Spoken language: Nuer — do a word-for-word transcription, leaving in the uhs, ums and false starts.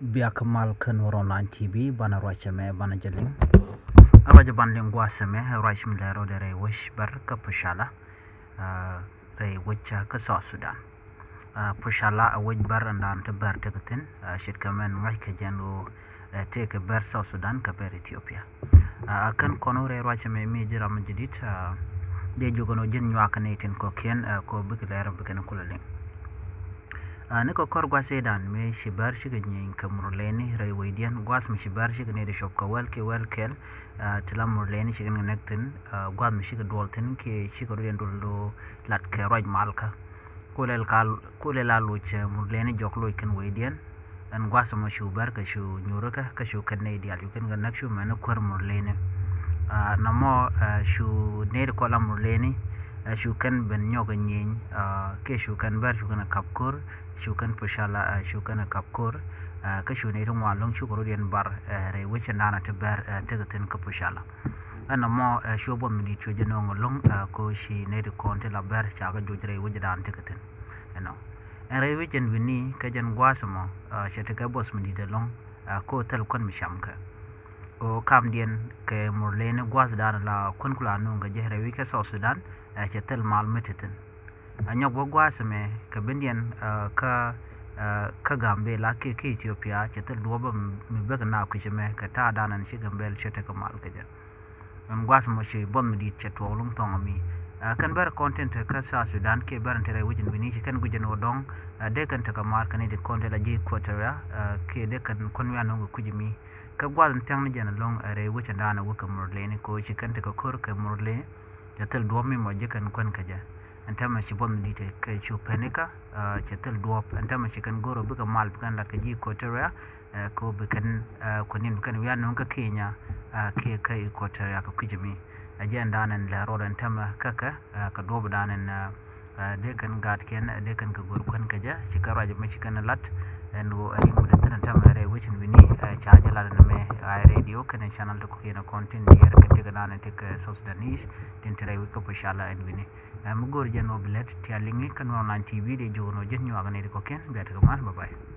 Biak mal kä Nuɔr Online T V, banɛ ruac ɛmɛ, banɛ jɛ liŋ. Ruac ban liŋ gua̱a̱th ɛmɛ, ruac mi lɛ rɔ dee rɛy wec bär kä Pucala. Rɛy wec kä South Sudan. Pucala ɛ wec bär ɛn daan ti bär tek thi̱n, ce̱tkɛ mɛn ŋa̱c kɛ jɛn ɣöö tëëkɛ bär South Sudan kɛ bär Ethiopia. A kän kɔn wä rɛy ruac ɛmɛ mi ji̱ ram mi ji̱ di̱t, dee jiök ɛn ɣöö ji̱n nyuak kɛ nɛy tin kɔ̱kiɛn, kɛ ɣöö bikɛ lɛr bikɛn kulɛ liŋ. Ni kɛ kɔr gua̱th ëëdan mëë ci bär cikɛ nyieny kɛ Murleni rɛy wecdiɛn, gua̱th mi ci bär cikɛ nɛy ti cuɔp kɛ wäl kiɛ wäl kɛl. Ti la Murleni cikɛ nɛk thi̱n, gua̱th mi cikɛ duɔl thi̱n kiɛ cikɛ rɔ̱diɛn duɔl do̱ lat kɛ ruac malkä. Ku lɛl ka, ku lɛl a loc Murleni jɔk loc kɛn wecdiɛn. Ɛn gua̱th ɛmɔ cu bär kɛ cu nyuurikä kä cu kɛn nɛy diaal cu kɛn kɛ näk cu mɛn kuäär Murleni. Nɔmɔ cu nɛy ti kɔl a Murleni cu kɛn ben nyɔk ɛ nyieny, kiɛ cu kɛn bär cu kɛn ɛ kap ko̱r, cu kɛn Pucala cu kɛn ɛ kap ko̱r. Kä cu nɛy ti ŋuan lo̱ŋ cukɛ rɔ̱diɛn bar rɛy wec ɛn daanɔ ti bär tekɛ thi̱n kä Pucala. Ɛn nɔmɔ cu buɔth mi di̱i̱t cuɛ jɛ nööŋ ɛlɔ̱ŋ, ko ci nɛy ti kɔn ti la bär ca kɛ joc rɛy wec dan tekɛ thi̱n. Ɛnɔ ɛn rɛy wec ɛn wi̱ni kɛ jɛn gua̱a̱th ɛmɔ cɛ tekɛ buɔth mi di̱i̱t ɛlɔ̱ŋ, ko thil kuän mi camkɛ. Ko kamdiɛn kɛ Murleni gua̱a̱th dan la kuän ku la nööŋ kɛ jɛ rɛy wec kä South Sudan, cɛ thil mal mi te thi̱n. A nyɔk bä gua̱a̱th ɛmɛ kɛ bendiɛn kä, kä Gambela kiɛ kä Ethiopia cɛ thil duɔ̱ɔ̱p mi bek na kui̱c ɛmɛ kɛ ta̱a̱ dan ɛn ci Gambel cɛ tekɛ mal kɛ jɛ. Ɛn gua̱a̱th ɛmɔ ci buɔth mi di̱i̱t cɛ tuɔɔk lo̱ŋ thɔŋ ɛmi. Kɛn bär kɔn tin te kä South Sudan kiɛ bär in te rɛy wec in wi̱ni ci kɛn guic ɛn ɣöö dɔ̱ŋ dee kɛn tekɛ mar kɛn i̱ di kɔn te la ji̱ Equatoria, kiɛ dee kɛn kuän wi̱i̱ anɔ̱ŋ kɛ kui̱c ɛmi. Kä gua̱a̱th in thia̱ŋ ni jɛn ɛlɔ̱ŋ rɛy wec in daanɛ wek kɛ Murleni ko ci kɛn tekɛ ko̱r kɛ Murle. Cɛ thil duɔ̱ɔ̱p mi mɔ ji̱ kɛn kuän kɛ jɛ. Ɛn täämɛ ci buɔth mi di̱i̱t kɛ cu pɛn ikä, cɛ thil duɔ̱ɔ̱p. Ɛn täämɛ ci kɛn go̱r ɔ bikɛ mal bikɛn lat kɛ ji̱ Equatoria, ko bikɛn kuänin bikɛn wi̱i̱ anɔ̱ŋ kä Kenya, kiɛ kä Equatoria kɛ kui̱c ɛmi. Ɛ jɛ ɛn daanɛ lɛ rɔɔd ɛn täämɛ kä kɛ, kɛ duɔ̱ɔ̱p daanɛ dee kɛn gaatkiɛn, dee kɛn kɛ go̱r kuän kɛ jɛ, ci kɛ ruac ɛmɛ ci kɛn lat. Ɛn ɣöö ɛ riŋ mi dee thi̱n ɛn täämɛ rɛy wec in wi̱ni, ca jɛ lat ɛn ɛmɛ, a radio kɛnɛ channel ti kɔ̱kiɛn ɛ kɔn tin diɛɛr kɛ tekɛ daanɛ tekɛ South Sudanese tin te rɛy wec kä Pucala ɛn wi̱ni. Ɛ mi go̱r jɛn ɣöö bi lät ti a liŋi kä Nuɔr Online T V dee jiök ɛn ɣöö ji̱n nyuak nɛy ti kɔ̱kiɛn bia tekɛ mal. Bye bye.